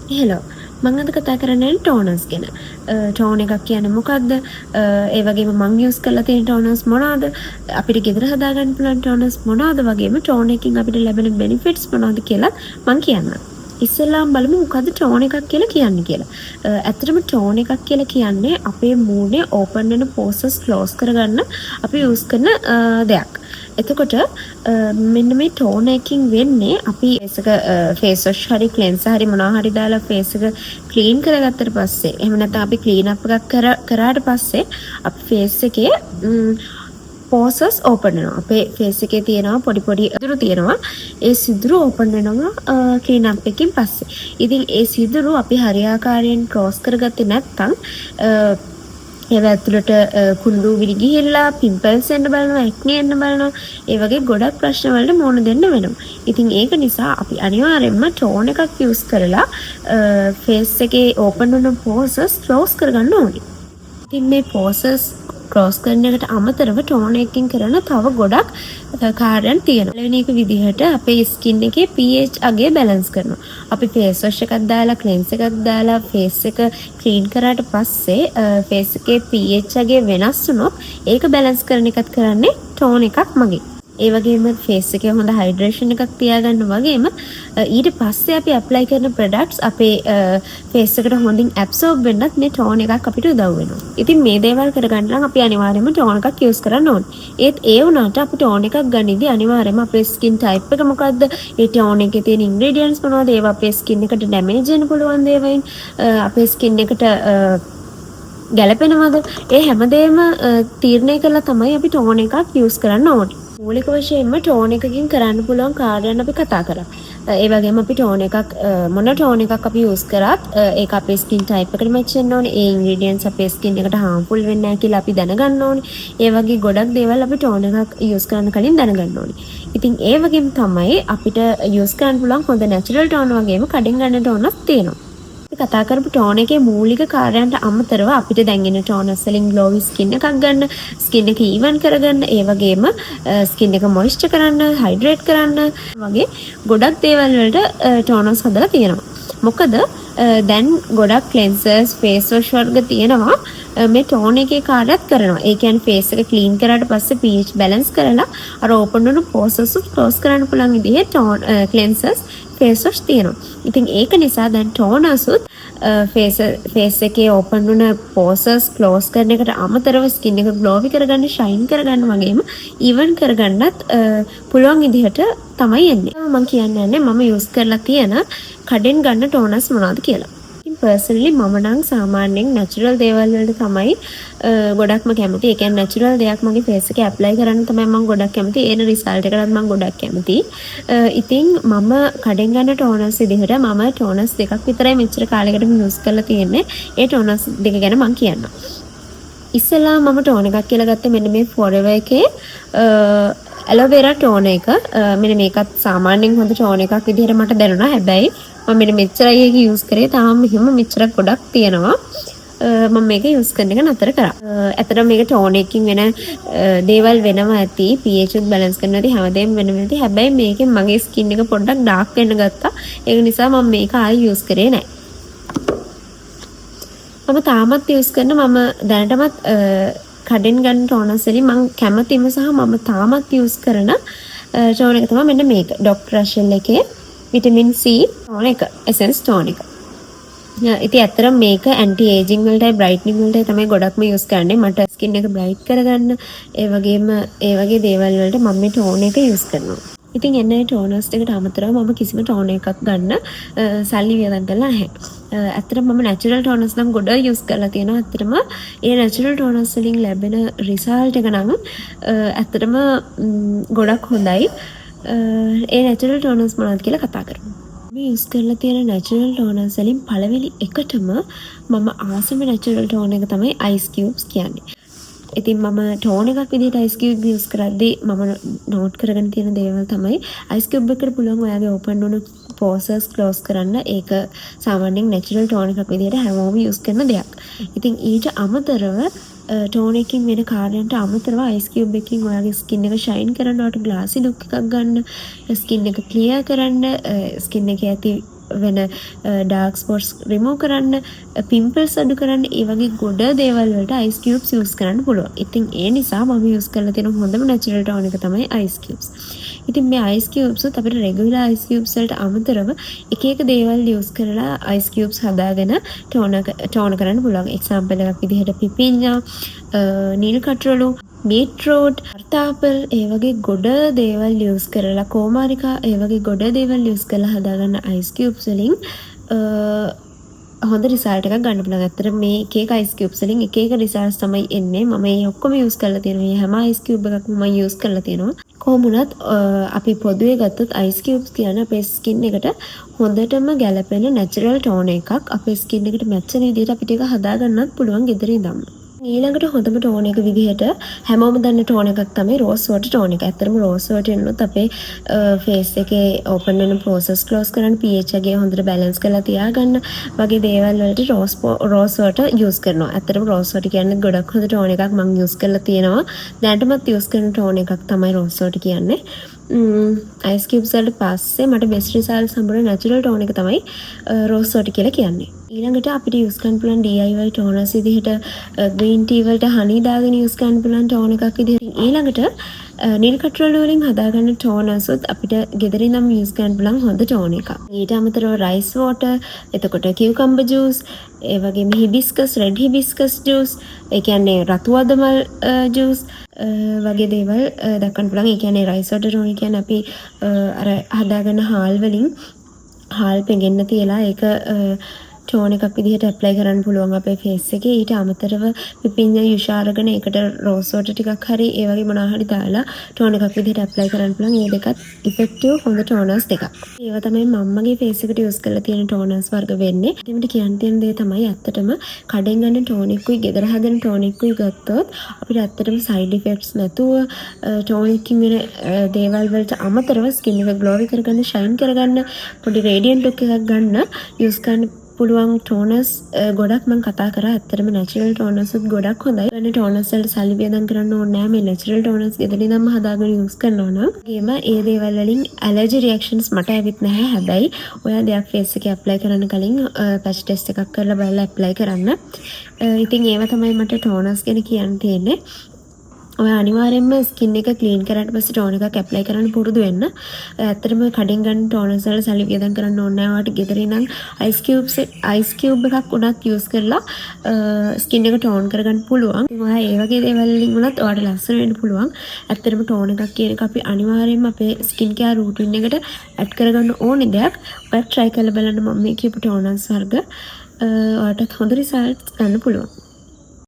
Hello, මං අද කතා කරන්න යන්නේ ටෝනර්ස් ගැන. ටෝනර් එකක් කියන්නේ මොකක්ද? ඒ වගේම මං යූස් කරලා තියෙන ටෝනර්ස් මොනවාද? අපිට ගෙදර හදාගන්න පුළුවන් ටෝනර්ස් මොනවාද? වගේම ටෝනර් එකකින් අපිට ලැබෙන බෙනිෆිට්ස් මොනවද කියලා මං කියන්නම්. ඉස්සෙල්ලාම බලමු මොකද්ද ටෝනර් එකක් කියලා කියන්නේ කියලා. ඇත්තටම ටෝනර් එකක් කියලා කියන්නේ අපේ මූණේ ඕපන් වෙන පෝර්ස් ක්ලෝස් කරගන්න අපි යූස් කරන දෙයක්. එතකොට මෙන්න මේ ටෝනර් එකකින් වෙන්නේ අපි ෆේස් එක ෆේස් වොෂ් හරි ක්ලෙන්සර් හරි මොනවා හරි දාලා ෆේස් එක ක්ලීන් කරගත්තට පස්සේ, එහෙම නැත්නම් අපි ක්ලීන් අප් එකක් කරාට පස්සේ අපි ෆේස් එකේ පෝර්ස් ඕපන් වෙනවා. අපේ ෆේස් එකේ තියෙනවා පොඩි පොඩි සිදුරු තියෙනවා. ඒ සිදුරු ඕපන් වෙනවා ක්ලීන් අප් එකකින් පස්සේ. ඉතින් ඒ සිදුරු අපි හරියාකාරයෙන් ක්ලෝස් කරගත්තේ නැත්නම් ඒවා ඇතුළට කුණු දූවිලි ගිහිල්ලා පිම්පල්ස් එන්න බලනවා, ඇක්නි එන්න බලනවා. ඒ වගේ ගොඩක් ප්‍රශ්න වලට මුහුණ දෙන්න වෙනවා. ඉතින් ඒක නිසා අපි අනිවාර්යෙන්ම ටෝනර් එකක් යූස් කරලා ෆේස් එකේ ඕපන් වුණ පෝර්ස් ක්ලෝස් කරගන්න ඕනේ. ඉතින් මේ පෝර්ස් ක්ලෝස් කරන එකට අමතරව ටෝනර් එකකින් කරන තව ගොඩක් කාර්යයන් තියෙනවා. පළවෙනි එක විදිහට අපේ ස්කින් එකේ pH අගය බැලන්ස් කරනවා. අපි ෆේස් වොෂ් එකක් දාලා, ක්ලෙන්ස් එකක් දාලා ෆේස් එක ක්ලීන් කරාට පස්සේ ෆේස් එකේ pH අගය වෙනස් වුණොත් ඒක බැලන්ස් කරන එකත් කරන්නේ ටෝනර් එකක් මගින්. ඒ වගේම ෆේස් එකේ හොඳ හයිඩ්‍රේෂන් එකක් තියාගන්න වගේම ඊට පස්සේ අපි ඇප්ලයි කරන ප්‍රොඩක්ට්ස් අපේ ෆේස් එකට හොඳින් ඇබ්සෝබ් වෙන්නත් මේ ටෝනර් එකක් අපිට උදව් වෙනවා. ඉතින් මේ දේවල් කරගන්න නම් අපි අනිවාර්යයෙන්ම ටෝනර් එකක් යූස් කරන්න ඕනේ. ඒත් ඒ වුණාට අපි ටෝනර් එකක් ගනිද්දි අනිවාර්යයෙන්ම අපේ ස්කින් ටයිප් එක මොකද්ද? ඒ ටෝනර් එකේ තියෙන ඉන්ග්‍රීඩියන්ට්ස් මොනවද? ඒවා අපේ ස්කින් එකට ඩැමේජ් වෙන්න පුළුවන් දේවල්. අපේ ස්කින් එකට ගැලපෙනවද? ඒ හැමදේම තීරණය කරලා තමයි අපි ටෝනර් එකක් යූස් කරන්න ඕනේ. මූලික වශයෙන්ම ටෝනර් එකකින් කරන්න පුළුවන් කාර්යයන් අපි කතා කරා. ඒ වගේම අපි ටෝනර් එකක්, මොන ටෝනර් එකක් අපි යූස් කරත් ඒක අපේ ස්කින් ටයිප් එකට මැච් වෙන්න ඕනේ. ඒ ඉන්ග්‍රීඩියන්ට්ස් අපේ ස්කින් එකට හාම්ෆුල් වෙන්නේ නැහැ කියලා අපි දැනගන්න ඕනේ. ඒ වගේ ගොඩක් දේවල් අපි ටෝනර් එකක් යූස් කරන්න කලින් දැනගන්න ඕනේ. ඉතින් ඒ වගේම තමයි අපිට යූස් කරන්න පුළුවන් හොඳ නැචරල් ටෝනර් වගේම කඩෙන් ගන්න ටෝනර්ස් තියෙනවා. අපි කතා කරපු ටෝනර් එකේ මූලික කාර්යයන්ට අමතරව අපිට දැන් එන ටෝනර්ස් වලින් ග්ලෝවි ස්කින් එකක් ගන්න, ස්කින් එක ඊවන් කරගන්න, ඒ වගේම ස්කින් එක මොයිස්චර් කරන්න, හයිඩ්‍රේට් කරන්න වගේ ගොඩක් දේවල් වලට ටෝනර්ස් හදලා තියෙනවා. මොකද දැන් ගොඩක් ක්ලෙන්සර්ස්, ෆේස් වොෂ් වර්ග තියෙනවා මේ ටෝනර් එකේ කාර්යත් කරනවා. ඒ කියන්නේ ෆේස් එක ක්ලීන් කරාට පස්සේ pH balance කරලා අර ඕපන් වුණු පෝර්ස් ක්ලෝස් කරන්න පුළුවන් විදිහේ ටෝන් ක්ලෙන්සර්ස්, ෆේස් වොෂ් තියෙනවා. ඉතින් ඒක නිසා දැන් ටෝනර්සුත් ෆේස් ෆේස් එකේ ඕපන් වුණ පෝර්ස් ක්ලෝස් කරන එකට අමතරව ස්කින් එක ග්ලෝවි කරගන්න, ෂයින් කරගන්න වගේම ඊවන් කරගන්නත් පුළුවන් විදිහට තමයි එන්නේ. මම කියන්න යන්නේ මම යූස් කරලා තියෙන කඩෙන් ගන්න ටෝනර්ස් මොනවද කියලා. ඉතින් පර්සනලි මම නම් සාමාන්‍යයෙන් නැචරල් දේවල් වලට තමයි ගොඩක්ම කැමති. ඒ කියන්නේ නැචරල් දෙයක් මගේ ෆේස් එකේ ඇප්ලයි කරන්න තමයි මම ගොඩක් කැමති. එන රිසල්ට් එකටත් මම ගොඩක් කැමති. ඉතින් මම කඩෙන් ගන්න ටෝනර්ස් විදිහට මම ටෝනර්ස් දෙකක් විතරයි මෙච්චර කාලයකටම යූස් කරලා තියෙන්නේ. ඒ ටෝනර්ස් දෙක ගැන මම කියන්නම්. ඉස්සෙල්ලා මම ටෝනර් එකක් කියලා ගත්තේ මෙන්න මේ Forever එකේ ඇලෝවෙරා ටෝනර් එක. මෙන්න මේකත් සාමාන්‍යයෙන් හොඳ ටෝනර් එකක් විදිහට මට දැනුණා. හැබැයි මම මෙන්න මෙච්චරයි ඒක යූස් කරේ. තාම මෙහෙම මෙච්චර ගොඩක් තියෙනවා. මම මේක යූස් කරන එක නතර කරා. ඇත්තටම මේක ටෝනර් එකකින් වෙන දේවල් වෙනවා ඇති. pH උත් බැලන්ස් කරනවා ඇති, හැමදේම වෙනවා ඇති. හැබැයි මේකෙන් මගේ ස්කින් එක පොඩ්ඩක් ඩාර්ක් වෙන්න ගත්තා. ඒක නිසා මම මේක ආයෙ යූස් කරේ නෑ. මම තාමත් යූස් කරන, මම දැනටමත් කඩෙන් ගන්න ටෝනර්ස් වලින් මං කැමතිම සහ මම තාමත් යූස් කරන ටෝනර් එක තමයි මෙන්න මේක. ඩොක්ටර් රෂෙල් එකේ විටමින් C toner එක, එසෙන්ස් ටෝනර් එක. ඉතින් ඇත්තටම මේක ඇන්ටි ඒජින් වලටයි බ්‍රයිට්නින් වලටයි තමයි ගොඩක්ම යූස් කරන්නේ. මට ස්කින් එක බ්‍රයිට් කරගන්න, ඒ වගේම ඒ වගේ දේවල් වලට මම මේ ටෝනර් එක යූස් කරනවා. ඉතින් එන්න ඒ ටෝනර්ස් දෙකට අමතරව මම කිසිම ටෝනර් එකක් ගන්න සල්ලි වියදම් කරලා නැහැ. ඇත්තටම මම නැචරල් ටෝනර්ස් නම් ගොඩක් යූස් කරලා තියෙනවා. ඇත්තටම ඒ නැචරල් ටෝනර්ස් වලින් ලැබෙන රිසල්ට් එක නම් ඇත්තටම ගොඩක් හොඳයි. ඒ නැචරල් ටෝනර්ස් මොනවද කියලා කතා කරමු. මේ යූස් කරලා තියෙන නැචරල් ටෝනර්ස් වලින් පළවෙනි එකටම මම ආසම නැචරල් ටෝනර් එක තමයි අයිස් කියුබ්ස් කියන්නේ. ඉතින් මම ටෝනර් එකක් විදිහට අයිස් කියුබ් යූස් කරද්දී මම නෝට් කරගෙන තියෙන දේවල් තමයි අයිස් කියුබ් එකට පුළුවන් ඔයාගේ ඕපන් වුණු පෝර්ස් ක්ලෝස් කරන්න. ඒක සාමාන්‍යයෙන් නැචරල් ටෝනර් එකක් විදිහට හැමෝම යූස් කරන දෙයක්. ඉතින් ඊට අමතරව ටෝනර් එකකින් වෙන කාර්යයන්ට අමතරව අයිස් කියුබ් එකකින් ඔයාගේ ස්කින් එක ෂයින් කරන්න, ඔයාට ග්ලාසි ලුක් එකක් ගන්න, ස්කින් එක ක්ලියර් කරන්න, ස්කින් එකේ ඇති වෙන ඩාර්ක් ස්පොට්ස් රිමූව් කරන්න, පිම්පල්ස් අඩු කරන්න, ඒ වගේ ගොඩ දේවල් වලට අයිස් කියුබ්ස් යූස් කරන්න පුළුවන්. ඉතින් ඒ නිසා මම යූස් කරලා තියෙන හොඳම නැචරල් ටෝනර් එක තමයි අයිස් කියුබ්ස්. ඉතින් මේ අයිස් කියුබ්ස් උත් අපිට රෙගියුලර් අයිස් කියුබ්ස් වලට අමතරව එක එක දේවල් යූස් කරලා අයිස් කියුබ්ස් හදාගෙන ටෝනර් කරන්න පුළුවන්. එක්සැම්පල් එකක් විදිහට පිපිඤ්ඤා, නිල් කටරොළු, බීට්රූට්, වර්තාපල් ඒ වගේ ගොඩ දේවල් යූස් කරලා, කෝමාරිකා ඒ වගේ ගොඩ දේවල් යූස් කරලා හදාගන්න අයිස් කියුබ්ස් වලින් හොඳ රිසල්ට් එකක් ගන්න පුළුවන්. ඇත්තටම මේ එක එක අයිස් කියුබ්ස් වලින් එක එක රිසල්ට්ස් තමයි එන්නේ. මම මේ ඔක්කොම යූස් කරලා තියෙනවා. මේ හැම අයිස් කියුබ් එකක්ම මම යූස් කරලා තියෙනවා. කොහොම වුණත් අපි පොදුවේ ගත්තොත් අයිස් කියුබ්ස් කියන්නේ අපේ ස්කින් එකට හොඳටම ගැලපෙන නැචරල් ටෝනර් එකක්. අපේ ස්කින් එකට මැච් වෙන විදිහට අපිට ඒක හදාගන්නත් පුළුවන් ගෙදර ඉඳන්ම. ඊළඟට හොඳම ටෝනර් එක විදිහට හැමෝම දන්න ටෝනර් එකක් තමයි රෝස් වෝටර් ටෝනර් එක. ඇත්තටම රෝස් වෝටර් එන්නොත් අපේ ෆේස් එකේ ඕපන් වෙන පෝර්ස් ක්ලෝස් කරන්න, pH එක හොඳට බැලන්ස් කරලා තියාගන්න වගේ දේවල් වලට රෝස් වෝටර් යූස් කරනවා. ඇත්තටම රෝස් වෝටර් කියන්නේ ගොඩක් හොඳ ටෝනර් එකක්. මං යූස් කරලා තියෙනවා. දැනටමත් යූස් කරන ටෝනර් එකක් තමයි රෝස් වෝටර් කියන්නේ. අයිස් කියුබ්ස් වලට පස්සේ මට බෙස්ට් රිසල්ට්ස් හම්බුන නැචරල් ටෝනර් එක තමයි රෝස් වෝටර් කියලා කියන්නේ. ඊළඟට අපිට යූස් කරන්න පුළුවන් DIY ටෝනර්ස් විදිහට ග්‍රීන් ටී වලට හනි දාගෙන යූස් කරන්න පුළුවන් ටෝනර් එකක් විදිහට. ඊළඟට නිල් කටරොළු වලින් හදාගන්න ටෝනර්ස් උත් අපිට ගෙදර ඉඳන්ම යූස් කරන්න පුළුවන් හොඳ ටෝනර් එකක්. ඊට අමතරව රයිස් වෝටර්, එතකොට කියුකම්බර් ජූස්, ඒ වගේම හිබිස්කස්, රෙඩ් හිබිස්කස් ජූස්, ඒ කියන්නේ රතු අදමල් ජූස් වගේ දේවල් දක්වන්න පුළුවන්. ඒ කියන්නේ රයිස් වෝටර් ටෝනර් කියන්නේ අපි අර හදාගන්න හාල් වලින් හාල් පෙඟෙන්න තියලා ඒක ටෝනර් එකක් විදිහට ඇප්ලයි කරන්න පුළුවන් අපේ ෆේස් එකේ. ඊට අමතරව පිපිඤ්ඤා යුෂ අරගෙන ඒකට රෝස් වෝටර් ටිකක් හරි ඒ වගේ මොනවා හරි දාලා ටෝනර් එකක් විදිහට ඇප්ලයි කරන්න පුළුවන්. ඒ දෙකත් ඉෆෙක්ටිව් හොඳ ටෝනර්ස් දෙකක්. ඒවා තමයි මම්මගේ ෆේස් එකට යූස් කරලා තියෙන ටෝනර්ස් වර්ග වෙන්නේ. ඉතින් මට කියන්න තියෙන දේ තමයි ඇත්තටම කඩෙන් ගන්න ටෝනර් එකකුයි ගෙදර හදන ටෝනර් එකකුයි ගත්තොත් අපිට ඇත්තටම සයිඩ් ඉෆෙක්ට්ස් නැතුව ටෝනර් එකකින් වෙන දේවල් වලට අමතරව ස්කින් එක ග්ලෝවි කරගන්න, ෂයින් කරගන්න, පොඩි රේඩියන්ට් ලුක් එකක් ගන්න යූස් කරන්න පුළුවන් ටෝනර්ස් ගොඩක් මං කතා කරා. ඇත්තටම නැචරල් ටෝනර්ස් උත් ගොඩක් හොඳයි. වෙන ටෝනර්ස් වලට සල්ලි වියදම් කරන්න ඕනේ නෑ. මේ නැචරල් ටෝනර්ස් ගෙදර ඉඳන්ම හදාගෙන යූස් කරනවා නම්. ඒගේම ඒ දේවල් වලින් ඇලර්ජි රියැක්ෂන්ස් මට ඇවිත් නැහැ. හැබැයි ඔයා දෙයක් ෆේස් එකේ ඇප්ලයි කරන්න කලින් පැච් ටෙස්ට් එකක් කරලා බලලා ඇප්ලයි කරන්න. ඉතින් ඒවා තමයි මට ටෝනර්ස් ගැන කියන්න තියෙන්නේ. ඔයා අනිවාර්යෙන්ම ස්කින් එක ක්ලීන් කරාට පස්සේ ටෝනර් එකක් ඇප්ලයි කරන්න පුරුදු වෙන්න. ඇත්තටම කඩෙන් ගන්න ටෝනර්ස් වල සල්ලි වියදම් කරන්න ඕනේ නෑ. ඔයාට ගෙදර ඉඳන් අයිස් කියුබ් එකක් උනත් යූස් කරලා ස්කින් එක ටෝන් කරගන්න පුළුවන්. ඉතින් ඔයා ඒ වගේ දේවල් වලින් උනත් ඔයාට ලස්සන වෙන්න පුළුවන්. ඇත්තටම ටෝනර් එකක් කියන එක අපි අනිවාර්යෙන්ම අපේ ස්කින් කෙයාර් රූටින් එකට ඇඩ් කරගන්න ඕනේ දෙයක්. ඔයාත් try කරලා බලන්න මම මේ කියපු ටෝනර්ස් වර්ග. ඔයාටත් හොඳ රිසල්ට්ස් ගන්න පුළුවන්.